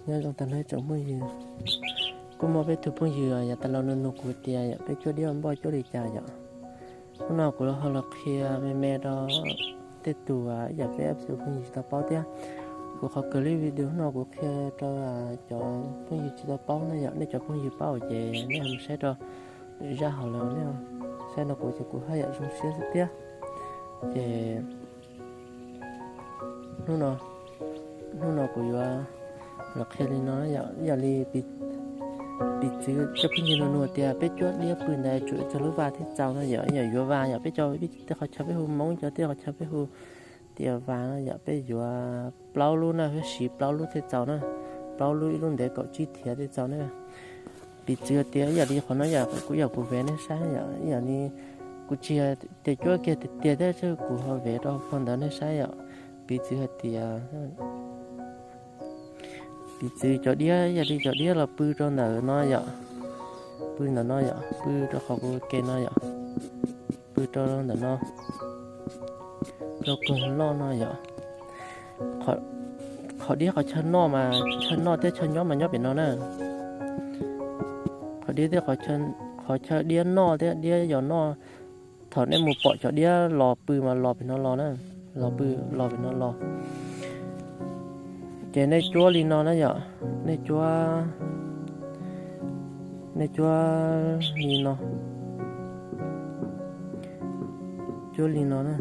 Nyob zoo tag nrho tsoom phooj ywg, kuj muaj peb tug phooj ywg yav tas los nug nug kuv tias yog peb cuab diab npoj cuab li cas yom. Hnub no kuv ho los qhia me me rau tej tug yam peb phooj ywg tsis tau paub thiab. Kuv qhov clip video hnub no kuv qhia rau cov phooj ywg tsis tau paub na yom, nej cov phooj ywg paub ces nej ho mus saib rau zaj hauv lawm, nej saib no kuv ces kuv haj yam zoo siab xwb thiab. Ces hnub no, hnub no kuv yuav los qhia li no yom, ib yam li piv txwv cov phooj ywg nug nug tias peb cuab diab pw ntawd tsum ib txog lub vas thiaj txaus no yom, ib yam yuav vas yom, peb cov tej qhov chaw peb hu Hmoob, cov tej qhov chaw peb hu tias vas no yom, peb yuav plaub lub na, peb siv plaub lub thiaj txaus na, plaub lub ib lub ntev kaum tsib thiav thiaj txaus na. Piv txwv tias ib yam li qhov no yom, kuv yog kuv vev nej saib yom, ib yam li kuv tsis tias cuab kiag tiag tiag thiab, kuv ho vev rau phau ntawv nej saib yom. Piv txwv hais tias, piv txwv cov diab, ib yam li cov diab los pw rau ntawm no yom, pw ntawm no yom, pw rau qhov kuv ke no yom, pw rau ntawm no, rau koog loj no yom. Qhov diab qhov chaw noj mas chaw noj thiab chaw nyob mas nyob pem no na. Qhov diab thiab qhov chaw diab noj thiab diab yos noj, thaum nej mus pom cov diab los pw mas los pem no los na, los pw, los pem no los. Ces nej cuab li no na yom, nej cuab, nej cuab li no, cuab li no na,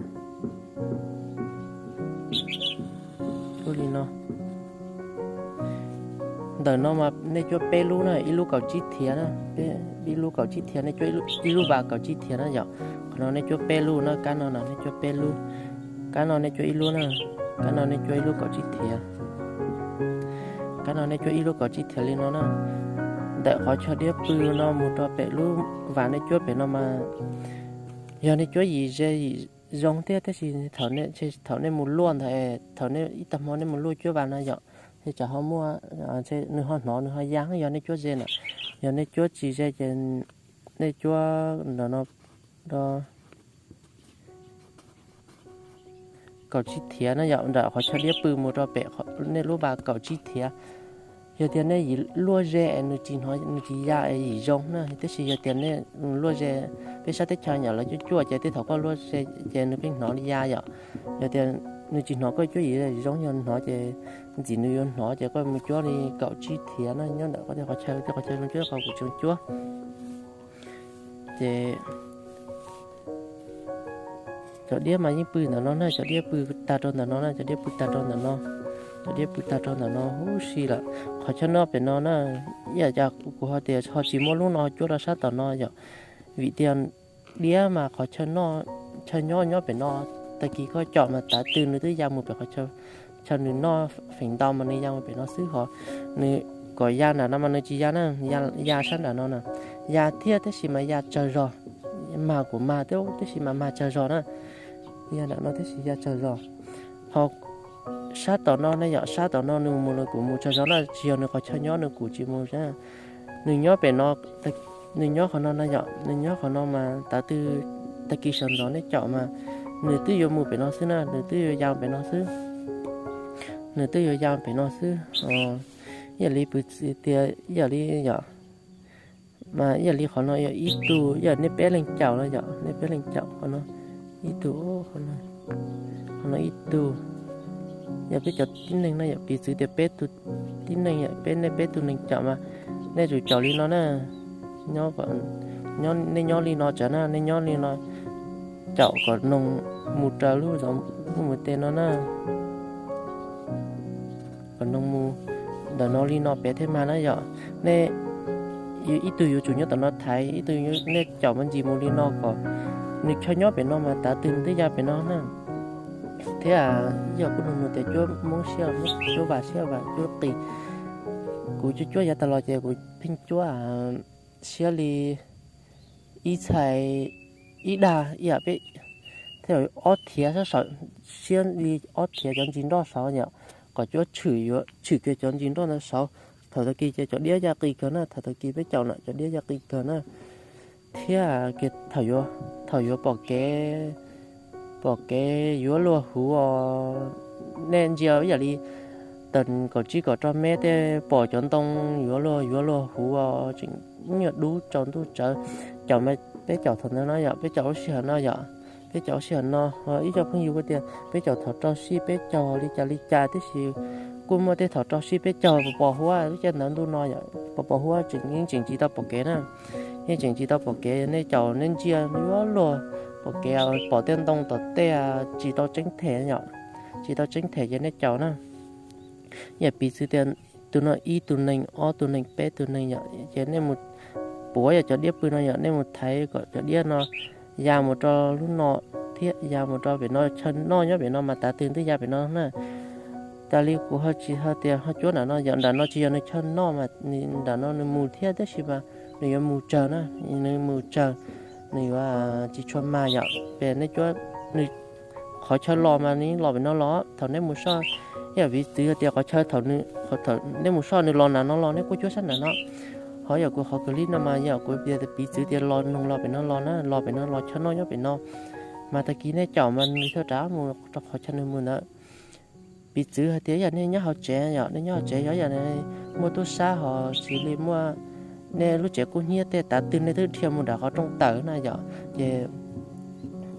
cuab li no. Ntawm no mas nej cuab peb lub na, ib lub kaum tsib thiav na, ib lub kaum tsib thiav, nej cuab ib lub vas kaum tsib thiav na yom. Qhov no nej cuab peb lub na, kab no na nej cuab peb lub, kab no nej cuab ib lub na, kab no nej cuab ib lub kaum tsib thiav, kab no nej cuab ib lub kaum tsib thiav li no na. Ntawm qhov chaw diab pw no mus rau pem lub vas nej cuab pem no mas yog nej cuab yim ze yim zoo thiab, tab sis thaum nej mus luaj ntawd, thaum nej ib tag hmo nej mus luaj cuab vas no yom, es tsam ho muaj, nws ho hnov nws ho ya, yog nej cuab ze na. Yog nej cuab tsis ze ces nej cuab ntawm no rau kaum tsib thiav na yom, nram qhov chaw diab pw mus rau pem nej lub vas kaum tsib thiav. Yog tias nej yim luaj ze es nws tsis hnov nws tsis ya es yim zoo na, tab sis yog tias nej luaj ze, peb sab teb chaws yom lawv cuaj cuaj ces tej thaum koj luaj ze ces nws pheej hnov li ya yom. Yog tias nws tsis hnov koj cuab yim zoo, yog hnov ces ntxim nws yuav hnov ces koj mus cuab li kaum tsib thiav na, nyob ntawm koj tej qhov chaw, tej qhov chaw zoo cuab, qhov kuv tseem cuab. Ces cov diab mas yeej pw ntawm no na, cov diab pw tag rau ntawm no na, cov diab pw tag rau ntawm no, cov diab pw tag rau ntawm no huv si lawm. Qhov chaw noj pem no na, ib yam cas kuv ho tias ho tsis muab lub no cuab rau sab tom no yom, vim tias diab mas qhov chaw nyob nyob pem no, tag kis koj caum mas tav tw nws twb ya mus pem qhov chaw nws noj feem ntau mas nws ya mus pem no xwb, ho nws kom ya nram no mas nws tsis ya na, ya sab nram no na, ya thiab tab sis mas ya tsawg zog, mag kuj mag thiab tab sis mas mag tsawg zog na, ya nram no tab sis ya tsawg zog. Ho sab tom no na yom, sab tom no nws mus los kuj mus tsawg zog na, tsis yog nws qhov chaw nyob nws kuj tsis mus. Nws nyob pem no, nws nyob qhov no na yom, nws nyob qhov no mas tav tw, tag kis sawv ntxov nej caum mas nws twb yuav mus pem no xwb na, nws twb yuav ya pem no xwb, nws twb yuav ya pem no xwb. Ib yam li piv txwv tias ib yam li yom, mas ib yam li qhov no yog ib tug, ib yam nej peb leeg caum no yom, nej peb leeg caum qhov no ib tug, qhov no ib tug, yog peb cov tib neeg no yom, piv txwv tias peb tug tib neeg yom, peb, nej peb tug neeg caum mas nej tsum caum li no na, nej nyob li no tsam na, nej nyob li no caum kom noog mus raws lub zov lub mus tes no na, kom noog mus ntawm no li no pem thiaj mag na yom. Nej ib tug yuav tsum nyob tom no thaiv, ib tug nej caum me ntsis mus li no kom nws chaw nyob pem no mas tav tw nws twb ya pem no na. Thiab yog kuj nug nug tias cuab Hmoob siab, cuab Vam siab, Vam cuab qis, kuv cuab cuab yav tas los ces kuv pheej cuab siab li ib txhais ib dag ib yam peb, thiab ob thiav sab saud, siab li ob thiav cov ntsis nroj saud yom, kom cuab tshwm, tshwm kiag cov ntsis nroj ntawd saud. Thaum tag kis ces cov diab ya qis kawg na, thaum tag kis peb caum na cov diab ya qis kawg na. Thiab thaum yuav pom kev, pom kev yuav luag huv os, nej ntsia ib yam li tawm kaum tsib kaum rau mev tej pom cov ntoo yuav luag yuav luag huv tseem nyuag dub tsaus ntuj tsawv. Caum mas peb caum thaum ntawd no yom, peb caum lub sij hawm no yom, peb caum lub sij hawm no. Ib co phooj ywg kuj tias peb caum thaum rau sij peb caug li cas li cas, tiam sis kuj muaj tej thaum rau sij peb caug pos pos huab lub caij ntawd ntuj no yom, pos pos huab tseem yeej tseem tsis tau pom kev na. Yeej tseem tsis tau pom kev, nej caum nej ntsia yuav luag pom kev, pom tej ntoo tom tej tsis tau tseeb them yom, tsis tau tseeb them ces nej caum na. Yam piv txwv tias tus no ib tug neeg, ob tug neeg, peb tug neeg yom, ces nej mus puav yam cov diab pw no yom, nej mus thaiv kom cov diab no ya mus rau lub no thiab ya mus rau pem no, chaw noj nyob pem no mas tav twg twb ya pem no na. Tas li kuv ho tsis ho tias ho cuab nram no yom, nram no tsis yog nws chaw noj mas nram no nws mus thiab, tab sis mas nws yuav mus tsawg na, nws mus tsawg, nws yuav tsis tshua mag yom. Pem nej cuab, nws qhov chaw los mas nws los pem no los, thaum nej mus soj, yam piv txwv tias qhov chaw thaum nws, nej mus soj nws los nram no los nej kuj cuab sab nram no. Ho yam kuv qhov clip no mas yam kuv piv txwv tias los noog los pem no los na, los pem no los chaw noj nyob pem no, mas tag kis nej caum mas nws thiaj rov mus rau qhov chaw nws mus ntawd. Piv txwv hais tias yam nej nyob hauv tsev yom, nej nyob hauv tsev yog yam muaj tub sab ho tsis li muaj, nej lub tsev kub hnyiab tej tav twg nej twb dhia mus nram qhov rooj tawm na yom, ces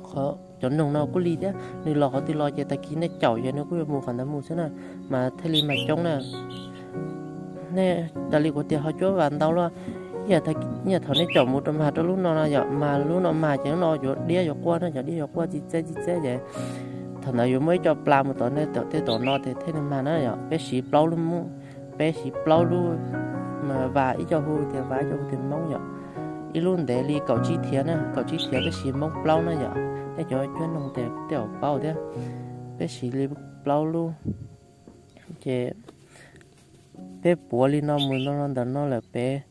cov noog no kuj li thiab, nws los qhov twg los ces tag kis nej caum ces nws kuj yuav mus qhov ntawd mus xwb na, mas thiaj li mag coob na. Nej tas li kuv tias ho cuab vas ntau luaj, yam thaum nej caum mus rau mag rau lub no no yom, mas lub no mag ces lub no yuav diab yuav quaj na, cov diab yuav quaj txi txeb txi txeb ces thaum ntawd yuav muaj ib co pla mus tom nej tej tom no ces thiaj li mag na yom. Peb siv plaub lub Hmoob, peb siv plaub lub, mas vas ib co hu tias vas ib co hu tias Hmoob yom. Ib lub ntev li kaum tsib thiav na, kaum tsib thiav peb siv Hmoob plaub na yom. Nej cov cuab noog ces tej zaum paub thiab, peb siv li plaub lub. Ces peb puav li no mus no ntawm no lawm pem,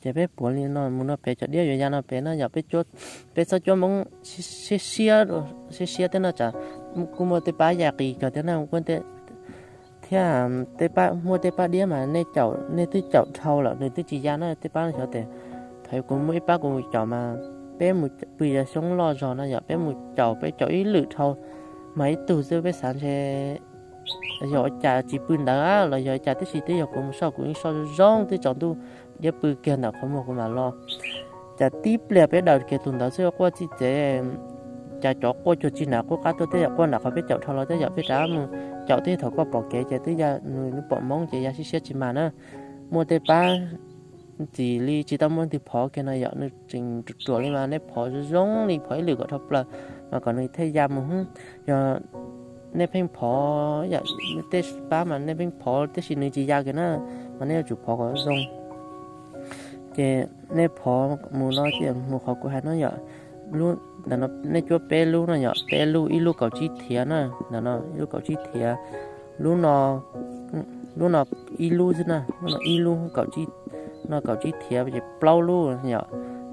ces peb puav li no mus no pem cov diab yuav ya no pem na yom. Peb txhob cuab Hmoob siab siab, siab siab tej no tsam kuj muaj tej pab ya qis kawg thiab na, thiab tej pab, muaj tej pab diab mas nej caum, nej twb caum dhau lawm nws twb tsis ya na, tej pab no xyov tias, thaum kuv muaj ib pab kuv mus caum mas peb mus pw yav xyoob loj zog no yom, peb mus caum, peb caum ib lwm dhau, mas ib tug xwb peb xav ntshe yog ua cas tsis pw ntawd los yog ua cas, tab sis twb yog kuv mus soj, kuv yeej soj zoo zoo twb tsaus ntuj, diab pw kiag ntawm qhov muag kuv mam los. Cas tib pliag peb daws kiag tus ntawd xwb quaj txij tsev, cas cov quaj cuag tsis nram qub qab tuaj, tej zaum quaj nram qhov peb caum dhau los tej zaum, peb rov mus caum twb thaum koj pom kev ces twb ya, nws pom Hmoob ces ya siab siab tsis mag na. Muaj tej pab txim li tsis tau muaj leej twg phov kiag no yom, nws tseem ruam ruam li mas nej phov zoo zoo li phov ib lwm kom dhau plaws mas kom nws thiaj ya mus. Yog nej pheej phov yam tej pab mas nej pheej phov tab sis nws tsis ya kiag na, mas nej yuav tsum phov kom zoo. Ces nej phov mus no ces mus qhov kuv hais no yom, nej cuab peb lub no yom, peb lub, ib lub kaum tsib thiav na, ntawm no ib lub kaum tsib thiav, lub no, lub no ib lub xwb na, lub no ib lub kaum tsib, no kaum tsib thiav ces plaub lub yom,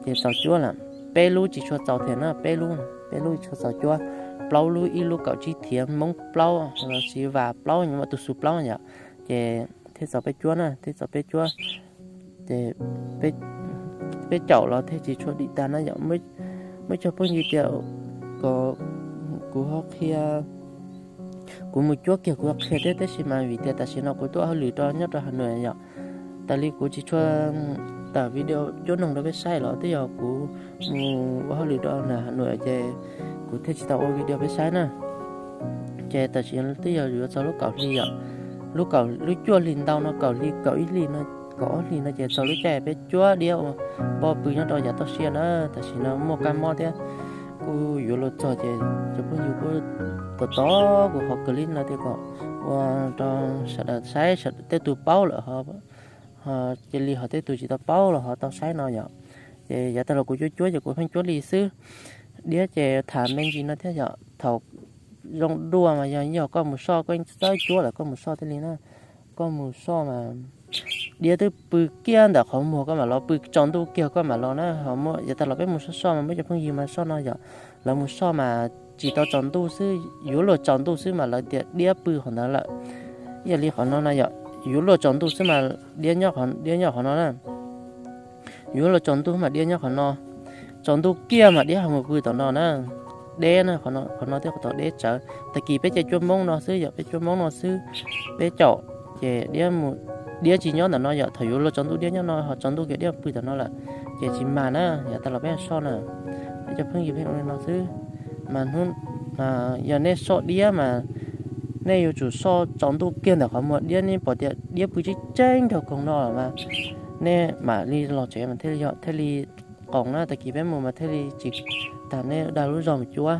ces txaus cuab lawm. Peb lub tsis tshua txaus thiab na, peb lub, peb lub tsis tshua txaus cuab, plaub lub, ib lub kaum tsib thiav Hmoob plaub los sis vas plaub, tus xu plaub yom, ces thiaj txaus peb cuab na, thiaj txaus peb cuab. Ces peb caum los thiaj tsis tshua dim tag na yom. Muaj cov phooj ywg tias kom kuv ho qhia, kuv mus cuab kiag kuv ho qhia thiab, tab sis mas vim tias tam sim no kuv tuaj ua hauj lwm rau nyob rau Hà Nội yom, tas li kuv tsis tshua tawm video cuab noog rau peb saib los twb yog kuv mus ua hauj lwm rau Hà Nội ces kuv thiaj tsis tau ua video peb saib na. Ces tam sim twb yog yuav txog lub kaum hli yom, lub kaum, lub cuaj hli ntau no, kaum hli, kaum ib hli no, kaum ob hli no ces txog lub caij peb cuab diab ua npoj pw nyob rau yav toj siab na. Tam sim no muaj kab mob thiab, kuj yuav luag txog ces cov phooj ywg kuj tos tos kuv qhov clip no thiab kom ua rau sawv daws saib, tej tus paub lawm ho cia li, ho tej tus tsis tau paub los ho tau saib no yom. Ces yav tag los kuv cuab cuab ces kuv pheej cuab li xwb. Diab ces tham me ntsis no thiab yom, thaum zoo dua mas yog, yog koj mus soj, koj txawj cuab lawm koj mus soj thiaj li na. Koj mus soj mas diab twb pw kiag ntawm qhov muag koj mam los, pw tsaus ntuj kiag koj mam los na. Ho muaj yav tag los peb mus soj soj mas muaj cov phooj ywg mas soj no yom, lawv mus soj mas tsis tau tsaus ntuj xwb, yuav luag tsaus ntuj xwb mas lawv tias diab pw qhov ntawd lawm. Ib yam li qhov no na yom, yuav luag tsaus ntuj xwb mas diab nyob, diab nyob qhov no na. Yuav luag tsaus ntuj mas diab nyob qhov no. Tsaus ntuj kiag mas diab ho mus pw tom no na. Deb na, qhov no thiab qhov tod deb tsawv. Tag kis peb caij cuab Hmoob no xwb, yog peb cuab Hmoob no xwb, peb caum ces diab, diab tsis nyob ntawm no yom. Thaum yuav luag tsaus ntuj diab nyob no, ho tsaus ntuj kiag diab pw tom no lawm, ces tsis mag na. Yav tas los peb soj na, peb cov phooj ywg pheej ua li no xwb. Mas hnub, yog nej soj diab mas nej yuav tsum soj tsaus ntuj kiag ntawm qhov muag diab, nej pom tias diab pw tseeb tseeb nraug koog no mas nej mam li los tsev mas thiaj li yog, thiaj li qoom na. Tag kis peb mus mas thiaj li tsis tag nej dag lub zog mus cuab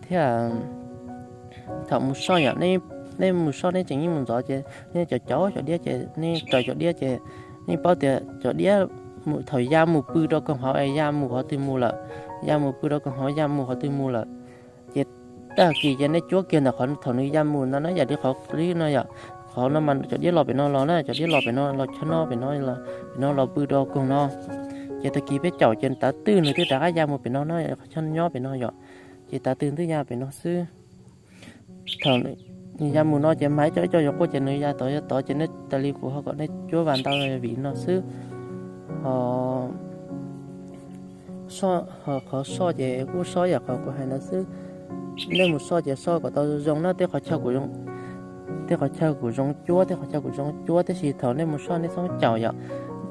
thiab. Thaum mus soj yom, nej mus soj nej tseem yeej mus ntxov ces nej cov caum cov diab ces nej raws cov diab ces nej paub tias cov diab thaum ya mus pw rau koog hauv es ya mus qhov twg mus lawm, ya mus pw rau koog hauv ya mus qhov twg mus lawm. Ces tag kis ces nej cuab kiag ntawm qhov thaum nws ya mus no na, yam li qhov clip no yom. Qhov no mas cov diab los pem no los na, cov diab los pem no los chaw no pem no, pem no los pw rau koog no. Ces tag kis peb caum ces tav twg nws twb rov qab ya mus pem no na, qhov chaw nyob pem no yom. Ces tav twg twb ya pem no xwb. Thaum nws ya mus no ces mag ib co ib co yuav quaj ces nws ya tod ya tod ces nej tas li kuv ho kom nej cuab vas ntau vim no xwb. Ho qhov soj ces kuj soj yam qhov kuv hais ntawd xwb. Nej mus soj ces soj kom tau zoo na, tej qhov chaw kuj zoo, tej qhov chaw kuj zoo cuab, tej qhov chaw kuj zoo cuab, tab sis thaum nej mus soj nej txhob caum yom,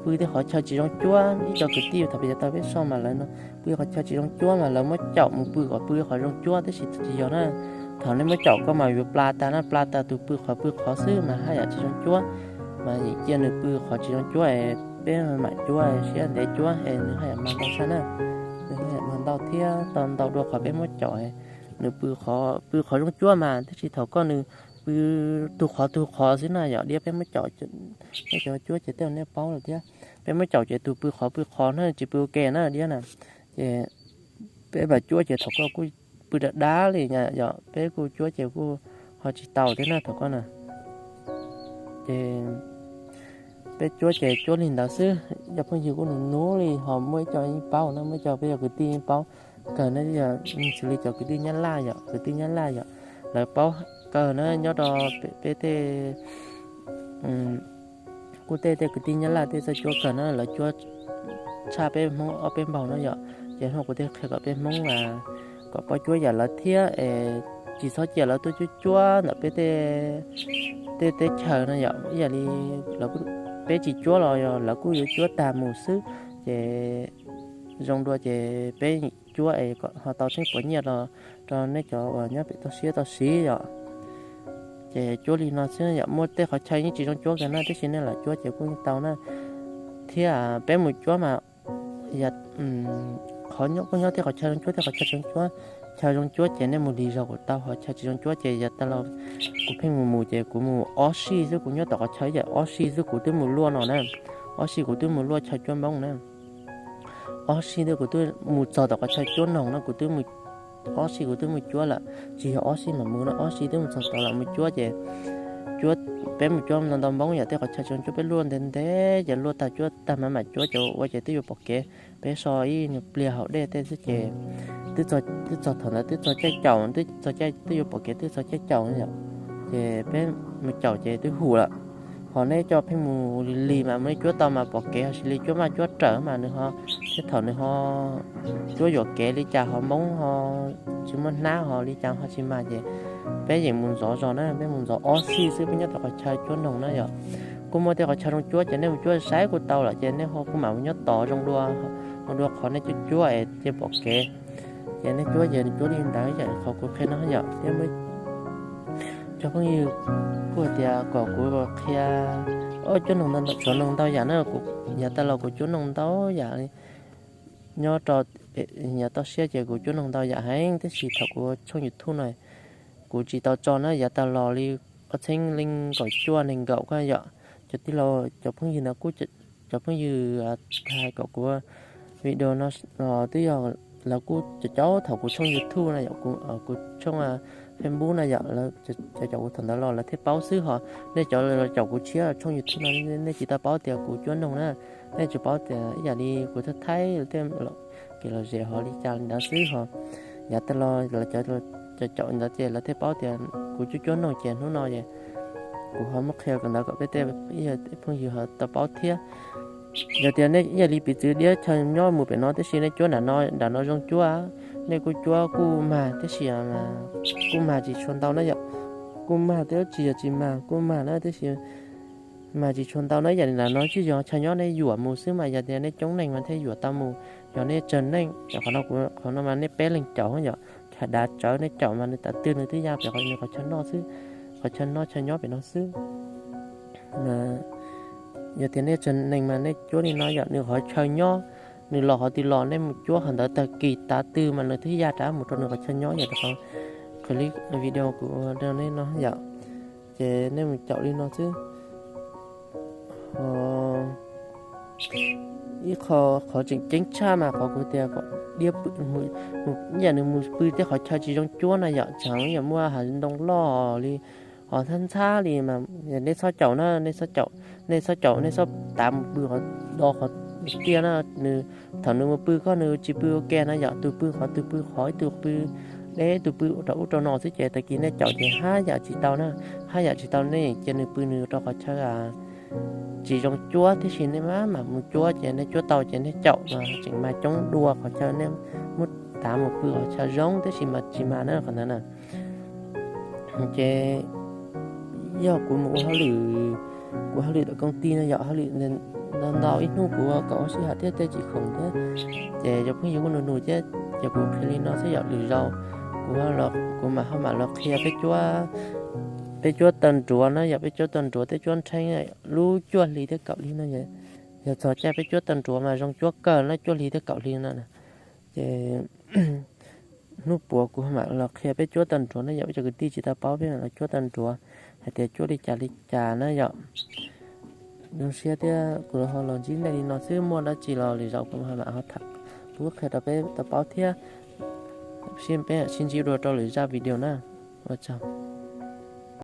pw tej qhov chaw tsis zoo cuab. Ib co kwv tij thaum peb yav tag peb soj mas lawv pw qhov chaw tsis zoo cuab mas lawv muab caum mus pw kom pw qhov zoo cuab, tab sis tsis yog na. Thaum nej muab caum koj mas yuav pla tas na, pla tas tus pw qhov pw qhov xwb mas haj yam tsis zoo cuab. Mas cia nws pw qhov tsis zoo cuab es peb mam cuab siab ntev cuab es nws haj yam mag ntau sab na. Nws haj yam mag ntau thiab tau ntau dua qhov peb muab caum. Nws pw qhov, pw qhov zoo cuab mas, tab sis thaum koj nws pw tus qhov tus qhov xwb na yom, diab peb muab caum, nej cov cuab ces tej nej paub lawm thiab. Peb muab caum ces tus pw qhov pw qhov na, tsis pw ua ke na diab na. Ces peb mam cuab ces thaum koj kuj pw dav dav li yom, peb kuj cuab ces kuj ho tsis tau thiab na thaum koj na. Ces peb cuab ces cuab li ntawd xwb, cov phooj ywg kuj nus nub li ho muaj ib co yeej paub na, muaj ib co peb cov kwv tij yeej paub kawg na, xws li cov kwv tij Nyab Laj yom, kwv tij Nyab Laj yom, lawv paub kawg na, nyob rau peb tej, kuj tej tej kwv tij Nyab Laj tej txawj cuab kawg na, lawv cuab tshaj peb Hmoob ob peb npaug na yom. Ces hnub kuv thiaj qhia kom peb Hmoob kom paub cuab yam lawv thiab es tsis txhob cia lawv tuaj cuab cuab ntawm peb tej teb chaws no yom. Ib yam li peb tsis cuab los yog lawv kuj yuav cuab tag mus xwb. Ces zoo dua ces peb cuab es ho tau tsheej puas nyiaj los rau nej cov uas nyob pem toj siab toj siv yom. Ces cuab li no xwb yom, muaj tej qhov chaw yeej tsis zoo cuab kiag na, tab sis nej lam cuab ces kuj yeej tau na. Thiab peb mus cuab mas, qhov nyob kuj nyob tej qhov chaw zoo cuab tej qhov chaw tsis zoo cuab. Chaw zoo cuab ces nej mus lig zog kuj tau, ho chaw tsis zoo cuab ces yav tas los kuv pheej mus mus ces kuv mus ob sij xwb, kuv nyob tom qhov chaw ib yam ob sij xwb kuv twb mus luaj no na. Ob sij kuv twb mus luaj chaw cuab Hmoob na. Ob sij twb kuv twb mus txog tom qhov chaw cuab noog no kuv twb mus, ob sij kuv twb mus cuab lawm, tsis yog ob sij mam mus no, ob sij twb mus txog tod lawm mus cuab ces cuab, peb mus cuab ntau ntau Hmoob yom, tej qhov chaw tsis zoo cuab peb luaj ntev ntev ces luaj tag cuab tag mam mam cuab ces ua ces twb yuav pom kev. Peb so ib nyuag pliag haus dej tej xwb ces twb txog thaum ntawd twb txog caij caum, twb txog caij twb yuav pom kev twb txog caij caum yom, ces peb mus caum ces twb hum lawm. Ho nej coj pheej mus lig lig mas mus nej cuab tau mas pom kev, ho sis li cuab maj cuab rawm mas nws ho, thiab thaum nws ho cuab yuam kev li cas ho Hmoob ho tsis muaj hnab ho li cas ho tsis mag ces peb yeem mus ntxov zog na, peb mus ntxov ob sij xwb peb nyob tom qhov chaw cuab noog na yom. Kuj muaj tej qhov chaw zoo cuab ces nej mus cuab saib kuj tau lawm ces nej ho kuj mam mus nyob tod zoo dua, zoo dua qhov nej cuab cuab es cia pom kev. Ces nej cuab ces cuab li ntawd yom, qhov kuv qhia no yom, thiab muaj cov phooj ywg kuj hais tias kom kuv qhia cuab noog, cuab noog ntau yam na, yav tas los kuv cuab noog ntau yam li nyob rau yav toj siab ces kuv cuab noog ntau yam heev, tab sis thaum kuv tshooj YouTube no kuv tsis tau tso na, yav tas los li ob txhiab leej kaum cuaj nees nkaum ko yom. Cov tij laug cov phooj ywg no kuj, cov phooj ywg hais kom kuv video no los twb yog lawv kuj caum caum thaum kuv tshooj YouTube no yom, kuv tshooj Facebook no yom, lawv caum caum kuv thaum ntawd los lawv thiaj paub xwb. Ho nej cov caum kuv tshiab tshooj YouTube no nej tsis tau paub tias kuv cuab noog na, nej tsuas paub tias ib yam li kuv thaij thaij tej kev lom zem ho li cas li ntawd xwb. Ho yav tas los lawv caum caum ntawd ces lawv thiaj paub tias kuv cuab cuab noog ces hnub no es kuv ho muab qhia ntawd kom peb tej phooj ywg ho tau paub thiab. Yog tias nej ib yam li piv txwv diab chaw nyob mus pem no tab sis nej cuab nram no, nram no zoo cuab, nej kuj cuab kuj mag tab sis kuj mag tsis tshua ntau na yom. Kuj mag thiab tsis yog tsis mag, kuj mag na tab sis mag tsis tshua ntau na. Yam li nram no tsis yog chaw nyob, nej yuam mus xwb mas yog tias nej coob neeg mas thiaj yuam tau mus. Yog nej tsawg neeg, qhov no mas nej peb leeg caum yom, chaw dav tsawv nej caum mas nws tav twg nws twb ya pem nws qhov chaw noj xwb, qhov chaw noj chaw nyob pem no xwb. Yog tias nej tsawg neeg mas nej cuab li no yom, nws qhov chaw nyob, nws los qhov twg los nej mus cuab qhov ntawd, tag kis tav twg mas nws twb ya rov mus rau nws qhov chaw nyob yom. Qhov clip video kuv ua rau nej no yom, ces nej mus caum li no xwb. Ib qho, qhov tseem ceeb tshaj mas qhov kuv tias kom diab, ib yam nws mus pw tej qhov chaw tsis zoo cuab na yom, tseem ib yam muaj hav ntoo loj li, ho ntxhab ntxhab li mas nej txhob caum na, nej txhob caum, nej txhob caum, nej txhob tav mus pw qhov do qhov tiaj na. Nws, thaum nws mus pw koj nws tsis pw ua ke na yom, tus pw qhov, tus pw qhov, ib tug pw deb, ib tug pw rau ub rau no xwb ces tag kis nej caum ces haj yam tsis tau na, haj yam tsis tau. Nej cia nws pw nws rau qhov chaw tsis zoo cuab tib si, nej mam mam mus cuab, ces nej cuab tau ces nej caum mas tseem mas coob dua qhov chaw nej muab tav mus pw qhov chaw zoo tib si mas tsis mas na qhov ntawd na. Ces yog kuv mus ua hauj lwm, kuv hauj lwm tom koom tij no yom, hauj lwm ntau ntau ib hnub kuv ua kaum ob sij hawm thiab tej tsis khoom thiab, ces cov phooj ywg kuj nug nug thiab, ces kuv qhia li no xwb yom. Lwm zaus kuv, kuv mam ho mam los qhia peb cuab, peb cuab taw nruav na yom, peb cuab taw nruav thiab cuab nrheeb lub cuaj hli thiab kaum hli no. Yog txog caij peb cuab taw nruav mas zoo cuab kawg na, cuaj hli thiab kaum hli no. Ces hnub puav kuv mam los qhia peb cuab taw nruav na yom, peb cov kwv tij tsis tau paub peb mam los cuab taw nruav hais tias cuab li cas li cas na yom. Zoo siab thiab kuv ho los ntsib nej li no xwb, muaj dab tsi los lwm zaus kuv ho mam ho tham pub qhia rau peb tau paub thiab. Sib, peb sib ntsib dua rau lwm zaj video na. Ua tsaug.